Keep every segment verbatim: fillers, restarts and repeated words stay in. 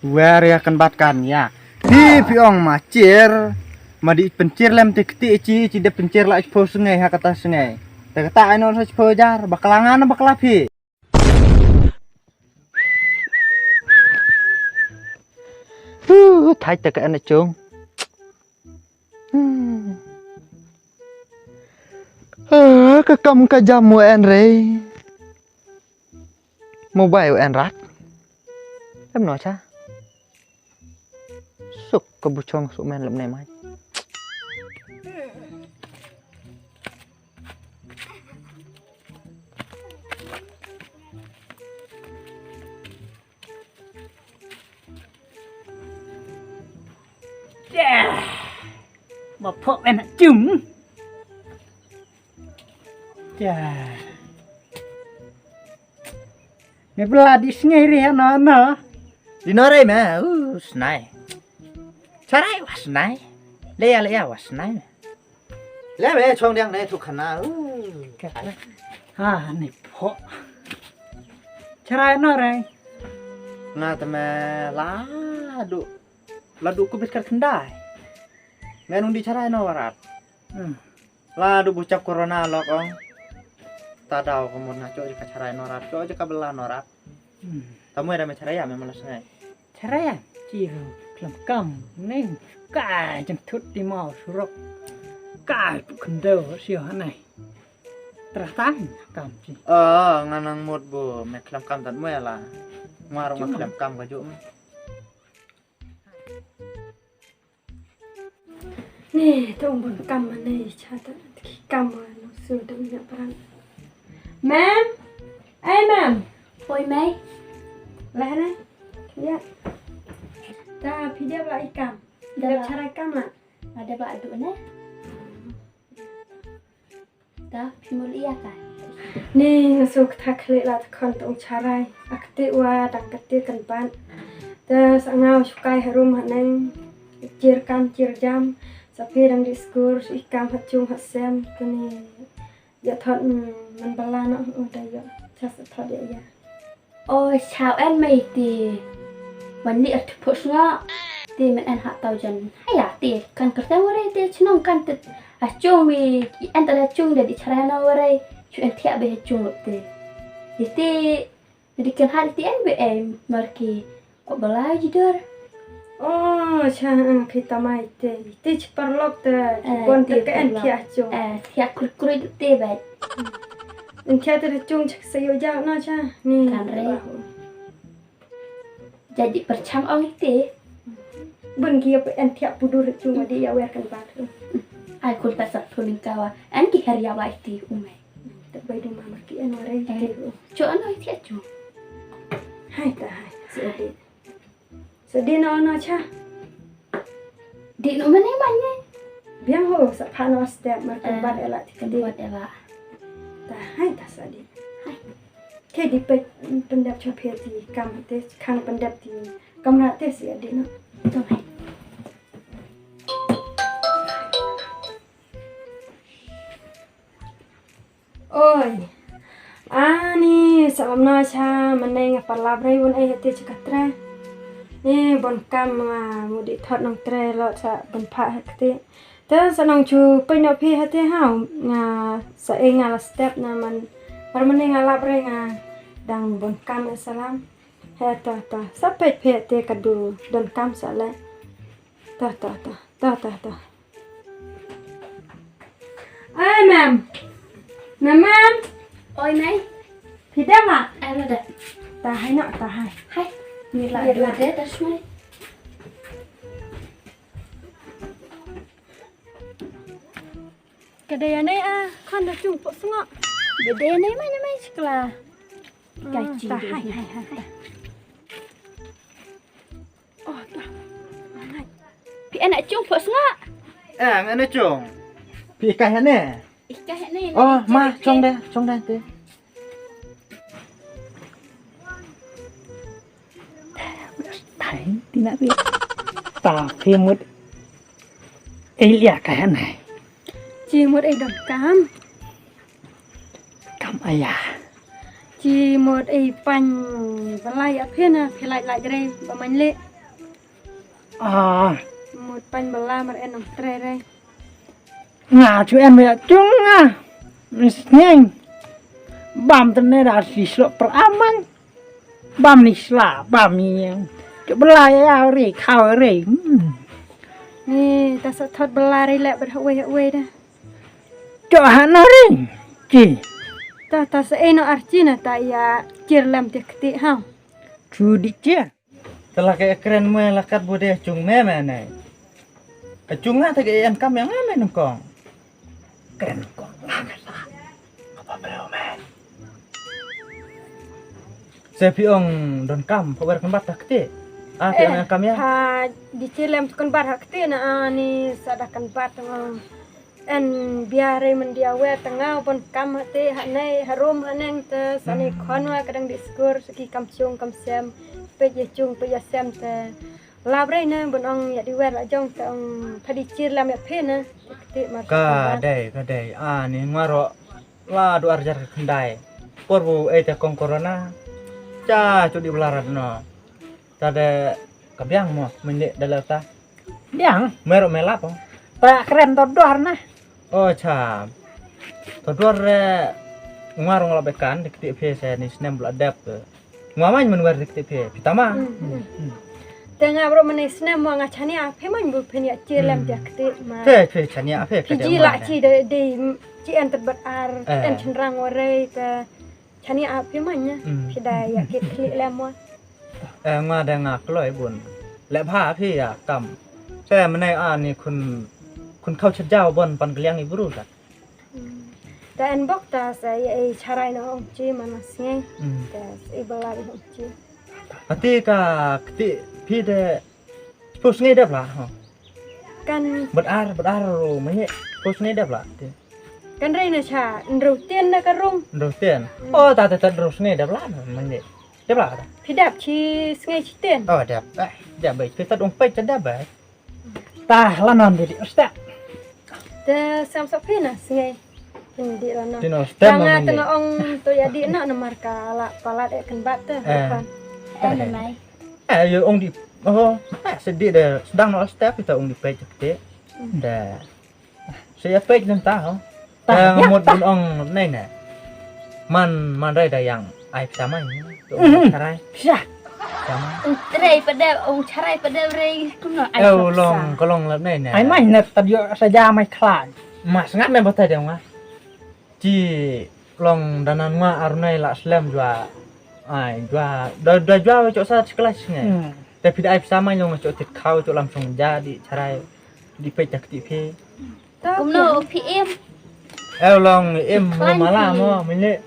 Wer ïa kan bat kan ïa. Phi phi ong ma chier. Ma dei pynchier lem te kti chi chi dei pynchier la chi phew sngi ha kata sngi. Te kata ai noh sa chi phew hajar bakla nga na bakla phi. Huh, thait te ka en chung. Hmm. Ah, ka kam ka jam wa en re. Mo bai wa en rat. Em no cha. Suk ka buchong suk men lem ne mai. Yah. Ma pok en chung. Yah. Me bla di sngi ri no no. Di no re me, u snai. Charai wa snai. Le ya le ya wa snai. Le me chong diang ne tu khana. U. Ha ni pok. Charai no re. Nga te me la du. La du ku bit kar khyndai. Ngan ung di charai no warat. Hmm. La du bu chap corona lok ong. Ta daw ko mon na cho je ka charai no rat, cho je ka bela no rat. Hmm. Ta mui da me charai ya me malas ngai. Charai ya? Chi ru klem kam ning ka jeng thut di mau surok. Ka pu kendo sio hanai. Terah tang kam chi. Ah, nganang mut bu me klem kam tan mui la. Ngarung me klem kam ka ju me. Ni, to ong bun kam ma nei cha ta ki kam ma no su dang nya pran. Ma'am, ai ma'am. Oi mei. Lah na. Ya. Ta phi dep la i kam. Dep la. Dep charai kam la. Ada ba adu ne. Ta phi mul ïa ka. Ni nga suk thak khlieh la ta khon tong charai. Ak ti wa dang ka ti kan ban. Ta sa nga u shukai harum haneng. Chir kam chir jam. Sa phi dang di skur si kam ha chung ha sem. Kani ya thot, mm, man bala no u da yo. Cha sa thot ya ya. Oi, chau en mei ti. Wan ni er tepuk snga. Ti men en hak tau jan. Haya ti kan kerteng warai ti chnong kan tet. Achung mi en tet achung da di chara no warai. Chu en thiak be achung lok ti. Ti di kan har ti en be em marki. Ko balai jidor. Oh, cha, ah, kita mai ti. Ti chipar lok te. Eh, bon ti te ke en parlok. Thiak achung. Eh, thiak kru kru ti bai. En thiak te achung chak sayo jal no cha. Ni. Kan re. Jadi perchang ong ite. Bun ki ap en thiak pudur chung di ya wer kan bat. Ai kun ta sat pun kawa. An ki har ya wa ite umai. Tak bai dum amar ki en warai ite. Cho ano ite cho. Hai ta hai. Sedi. Sedi no no cha. Di no mane mane. Biang ho sa pha no step mar kan bat ela ti kan bat ela. Ta hai ta sedi. Hai. Ke di pe pendap cho phe ti kam te khang pendap ti kamra te si adi no. To hai. Oi. Ani sa lam na cha mane nga parlap rei un ei hati cha katre. Ni bon kam nga mudi thot nong tre lo sa bon pha hati. Te sa nong chu pei no phi hati ha nga sa ei nga la step na man par mane nga lap rei nga dang bon kam e salam. He to to sa pei phi hati ka du don kam sa le. To to to to to to. Ai ma'am. Ma'am ma'am. Oi mei. Phi dang ah. Ai lo da. Ta hai no ta hai. Hai. Ni la dua de ta shmai. Ka dei ane a khon da chung pok sngo. Ka dei ane mai mai chikla. Ka chi ta hai hai hai. Oh ta. Phi ana chung pok sngo. Eh, ana chung. Phi ka hane. Ika hane. Oh ma chong de chong de te. Thai tina bi. Ta phi mut. Ei lia ka hane. Chi mut ei dong kam. Kam aya. Chi mut ei pan balai aphe na phe lai lai jere ba man le. Ah, mut pan bala mar en ong trei rei. Nga chu en ya chung nga. Misneng. Bam tene da si slok per aman. Bam ni sla, bam ni yang. Chu bala ya rei, khaw rei. Hmm. Ni ta sa thot bala rei le ber hawei hawei da. Chu ha na rei. Chi. Ta ta sa eno archi na ta ya chir lam te kti ha. Chu di chi. Te la ka kren me la kat bu de chung me me ne. Ka chung nga te ka en kam yang me nung kong. Kren kong nga me sa. Apa belo me. Se pi ong don kam pa wer kan bat ta kti. Ah, pi ong en kam ya. Ha di chilem tu kan bat ha kti na ani sa da kan bat ong. En bia rei myndia wer tanga bon kam hate hanei harum haneng te sani khon wa kadang di skur saki kam chung kam sem. Pej ya chung pej ya sem te lab rei na bon ong ya di wer la jong te ong phadi chir lam ya phe na. Te kti mar ka dei ka dei ani ngwaro la du arjar ka khyndai por bu ei te kong corona. Cha chu di belarat no. Ta de ka biang mo mynne da la ta. Biang. Mero melap oh. Ta kren to dor na. Oh cha. To dor re ngwa rong la bekan de kti phe se ni snem bla dep. Ngwa man men wer de kti phe. Pitama. Te nga bro mene snem mo nga chania phe man bu phe ni achi lem dia kti ma. Phe phe chania phe. Piji la chi de de chi en tet bat ar en chenrang orei te. Chani ap phi man nya. Phi da ya kit khli lem wa. Eh, nga da nga kloi bun. Le pha phi ya kam. Se mene ani khun khun khau chet jaw bon pan kliang i bru ta. Ta en bok ta sa ya e charai na ong chi man mas nge. Ta i bala i ong chi. Ati ka kti phi de pus nge dep la. Kan. Bat ar bat ar ro mene pus nge dep la. Kan rei na cha nrau tien na ka rung. Nrau tien. Oh ta ta ta nrau sngi dep la man ni. Dep la ta. Phi dep chi sngi chi tien. Oh dep. Eh, dep bai phi ta dong pai ta dep bai. Ta la non di step. Te sam sa phi na sngi. Phi di la non. Di non step. Nga tengah ong to ya di na na marka la palat e kan bat te. Eh. Kan. Eh, na mai. Eh, yo ong di. Oh, eh, sedih de sedang no step kita ong di pai te. De. Sa ïa peit ngan ta ho. Ta ngamut bun ong nei ne. Man man rai da yang ai pisa mai. Tu ong charai. Pisa. Pisa mai. Ong trei pada ong charai pada rai kumno ai. Eh, long kolong lap nei ne. Ai mai ne ta dio sa ja mai khlai. Mas ngat ne batai dia nga. Ci long danan nga arnai la slem jua. Ai jua da da jua cok sa sekelas ngai. Tapi da ai pisa mai long cok tit khau cok lam song ja di charai. Di peit tak ti phi. Kumno phi im? Eh long im mo mala mo mene.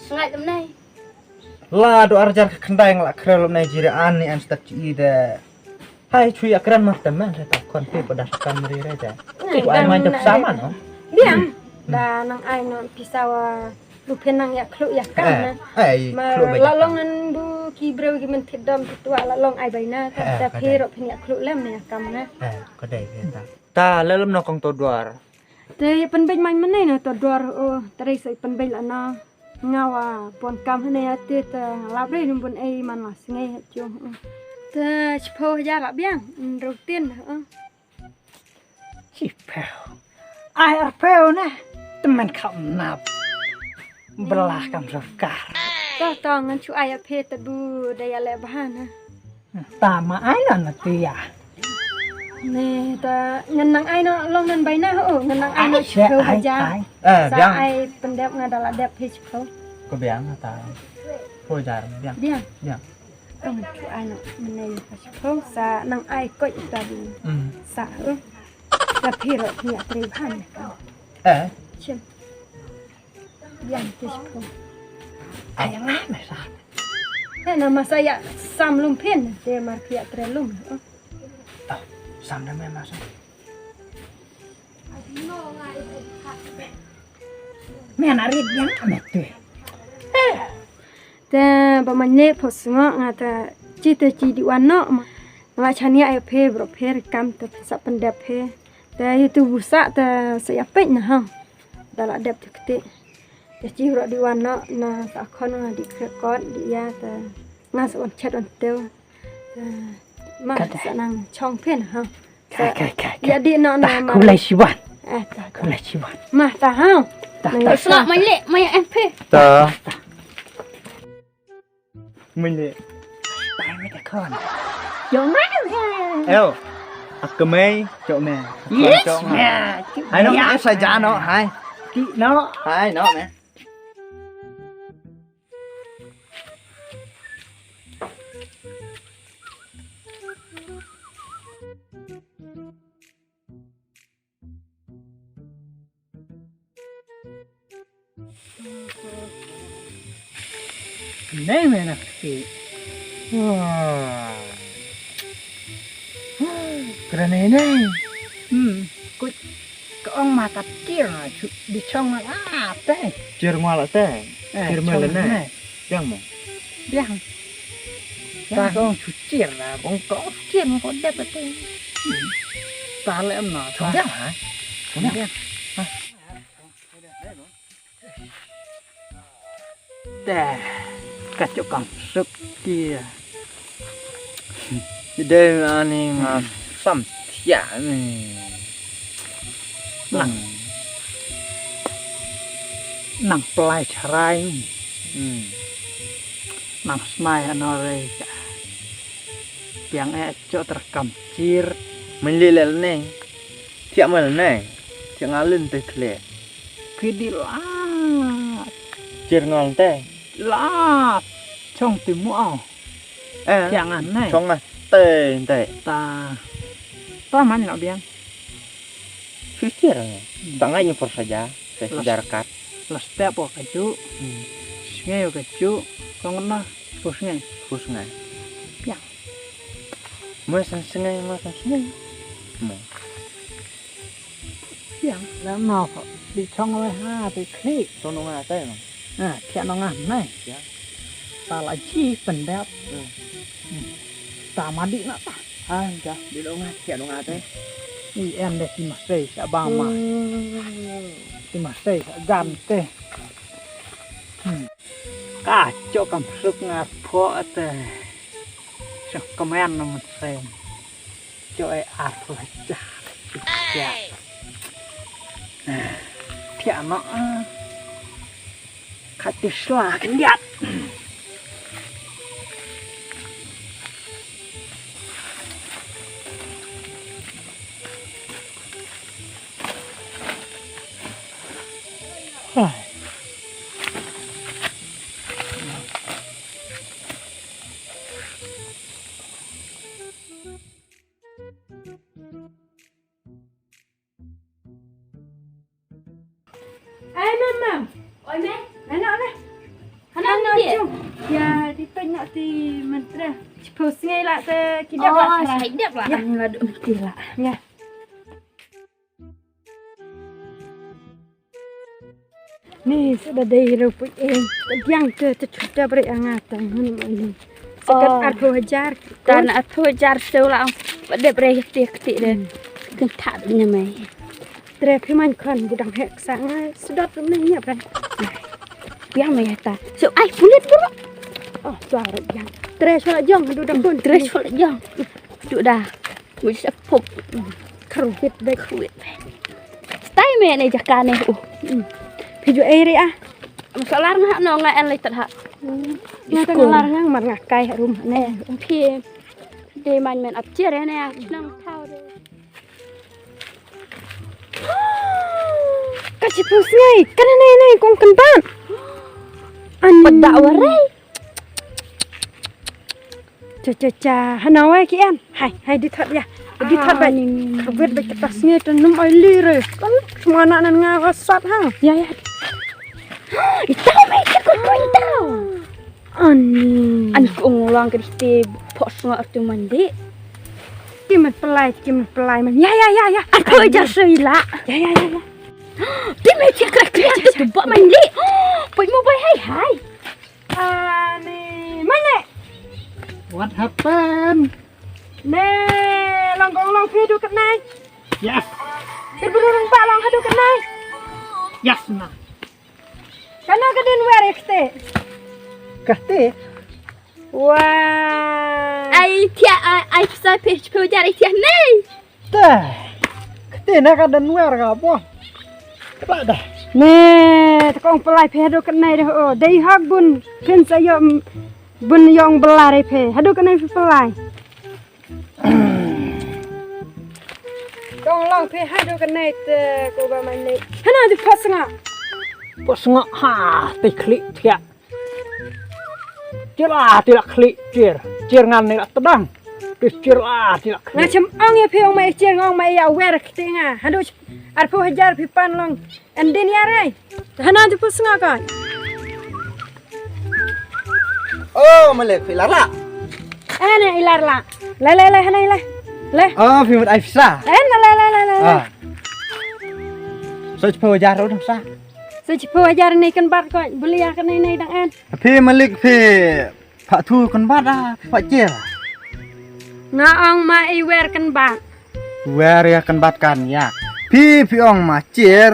Sngai lam nai. La do arjar ka khyndai nga la khrel lam nai jira an ni an stat ci de. Hai chui akran mar teman sa ta kon phi pada kan ri re ja. Ku ai man jap saman no. Biang. Da nang ai no pisa wa lu phin nang ya khlu ya kan na. Ai ma khlu ba la long nan bu ki breu ki men thit dom ki tua la long ai bai na ta phi ro phin ya khlu lem ne ya kam na. Eh ka dei ta. Ta lelem no kong to duar. Te pynbeit man mane no to duar o te rei sai pynbeit la na. Nga wa pon kam hane ate te lap rei num bun ei man la sngai ha chung. Te chipho hajar la biang nrau tin. Chipho. Ai arpho na. Temen kham nap. Belah kam sorkar. To to ngan chu ai aphe te bu da ya le bahan ha. Ta ma ai na na tia. Ne ta ngan nang ai no long nan bai na ho ngan nang ai no chipho hajar. Eh, sa biang. Ai pendep nga da la dep phi chipho. Ko biang ta. Pho hajar biang. Biang. Biang. Tong chu ai no mene phi chipho sa nang ai ko ta bi. Hmm. Sa ho. Sa phi ro phi ya tri bhan. Eh. Chim. Biang te chipho. Ai nga me sa. He na masa ya sam lum phin te mar phi ya tre lum. Sam da me masa. Me na rit yang ame te. Te ba man ne pho sngo nga ta chi te chi di wan no ma. Nga chania ai phe bro phe kam te sa pendep phe. Te yu tu busa te sa ya peit na ha. Da la dep te kete. Te chi bro di wan no na sa khon nga di krekot di ya te nga sa wan chet wan teu. Te Ma, sa nang chong phin ha. Kai, kai, kai, kai. Ïa di no na ma. Kulai shiwan. Eh, ta, ta. Kulai shiwan. Ma ta ha. Ta, ta. Slak mai lek, mai em phi. Ta. Mane. Tai me te khon. Jong me. Eo. Ak me, jong me. Yes. Hai no, esa ja no, hai. Ki no. Hai no me. Nei me na ki. Wah. Kra nei nei. Hmm. Kut ka ong ma kat kir na chu di chong ma la te. Kir ma la te. Eh, kir ma la nei. Biang mo. Biang. Biang ka ong chu kir la ong ka ong kir ma ko dep te. Ta le em na. Chong biang ha. Chong biang. Te ka chok kam suk ki. Dei ani nga sam thiah ni. Nang nang plai charai. Hmm. Nang smai ano re. Piang e chok ter kam chir. Mali le ne. Thiah mal ne. Thiah ngalin te khle. Phi di la. Chir ngal te. La. Chong ti mu au. Eh. Thiah ngan ne. Chong ngan te te. Ta. Ta man no biang. Phi chir ngal. Ta ngai ni por saja. Sa saja rekat. Las te po ka ju. Hmm. Sngai ka ju. Kong na. Pus ngai. Pus ngai. Piang. Mo san sngai, mo san sngai. Mo. Piang la no ko. Di chong we ha, di kli. Chong no nga te no. Ah, thiah no nga nai. Ya. Ta la ji pendap. Hmm. Hmm. Ta ma di na ta. Ha, ja, di no nga, thiah no nga te. I en de ti ma sei, sa bang ma. Hmm. Ti ma sei, sa gan te. Hmm. Ka chok kam suk nga pho te. Chok kamen no mut sen. Chok e ar pho cha. Cha. Pia no. Ka ti sla ka liat. Hai. Ai, mam, mam. Oi, me. Ano, ano? Ano, ano, ano, dia? Ya, di pen nak ti mentra. Chipau sngai lah te kidap lah. Oh, saya dap lah. Ya. Ano lah duk mesti lah. Ya. Ni sa da dei ruh put eh. Ka biang te te chuta bre anga ta ngan mai ni. Sekat arphew hajar. Tan arphew hajar te la. Ba dep bre kti kti de. Kan ta ne mai. Tre phi man khan bu dang hek sa ngai. Sedap ne nya bre. Biang mai ta. So ai pulit bro. Oh, tuar biang. Tre sola jong du dang pun. Tre sola jong. Du da. Mui sa pop. Kruhit bek. Kruhit bek. Stai me ne jaka ne u. Phi ju ei re ah. Masalah nga no nga en lai tat ha. Nga ta lar nga mar nga kai ha rum ne. Phi. Dei man men ap cher ne nang thau de. Ka chi pus ngai. Kan ne ne kong kan ban. An pada warai. Cha cha cha, hana wai ki em. Hai, hai di thot ya. Di thot bai. Khabet bai kita sngi tan num ai li re. Kan semua anak nan nga wasat ha. Ya ya. Itau mai ke ko tu itau. Ani. An ku ngulong ke di pos ngor tu mandi. Ki man pelai, ki man pelai man. Ya ya ya ya. Aku aja sila. Ya ya ya ya. Ti mai ti kra kra tu bak mandi. Poi mo bai hai hai. Ani, mane. What happened? Ne, long kong long phi du katnai. Yes. Te bru rung ba long hadu katnai. Yes na. Kana ka din wer ekte. Kate. Wah. Ai thiah, ai, ai pisa phi shiphew hajar, ai thiah ne. Te. Kti na ka don wer ka bo. Ba da. Ne, te kong pynlait phi haduh kane de o. Dei hok bun phin sa ïoh bun ïong bala re phi. Haduh kane phi pynlait. Kong long phi haduh kane te ko ba man ne. Hana ju pos nga. Pos nga ha te khlieh thiah. Chier la te la khlieh chier. Chier ngan ne la tdang. Te chier la te la khlieh. Nga chem ong ïa phi ong ma i chier nga ong ma i ïa wer kti nga. Haduh arphew hajar phi pan long. An din ïa rai. Hana ju pus nga ka. Oh, malik phi lar la. Ana i lar la. Le le le hana i le. Le. Oh, phi mut ai pisa. Ana le le le le. Ah. Sa shiphew hajar ruh dang sa. Sa shiphew hajar ne kan bar ko. Beli ya kan ne dang an. Phi malik phi pha thu kan bar da pha chier. Nga ong ma i wer kan bar. Wer ïa kan bat kan ïa. Phi phi ong ma chier.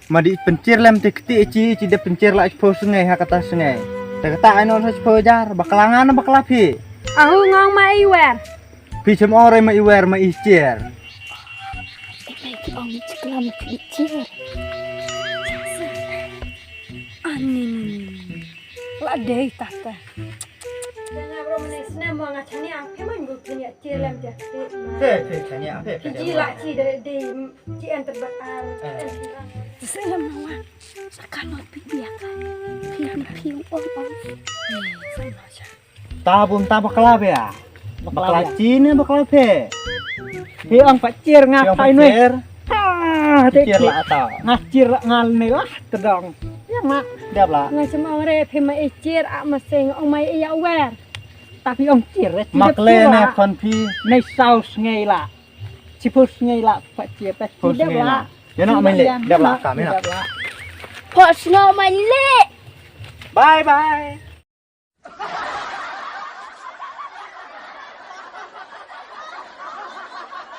Ma di pynchier lem te kti chi chi de pynchier la shiphew sngi ha kata sngi. Te kata ai noh sa shiphew hajar bakla nga na bakla phi. Ahu nga ong ma i wer. Phi chem ong re ma i wer ma i chier. Ai ki ong chi klam ki chier. Ani ni ni. La dei tata. Nga bro mene snem mo nga chania phi man gu phi nya chi lem ja. Phi phi chania phi phi ji la chi de de chi en ter bat ar. Snem mo wa. Ka no phi bia ka. Phi phi phi ong ong. Ta bum ta bakla bia. Bakla chi ne bakla phi. Phi ong pat chier nga tai noi. Ah, te chier la ta. Nga chier la ngal ne lah tedong. Ya ma. Dep la. Nga chem ong re phi ma i chier a ma seng ong ma i ya wer. Ta phi ong chier re. Mak le ne kon phi. Nei sau sngi la. Chi pus sngi la pat chier pat chi dep la. Ya no mai le dep la ka me na. Pos ngo mai le. Bye bye.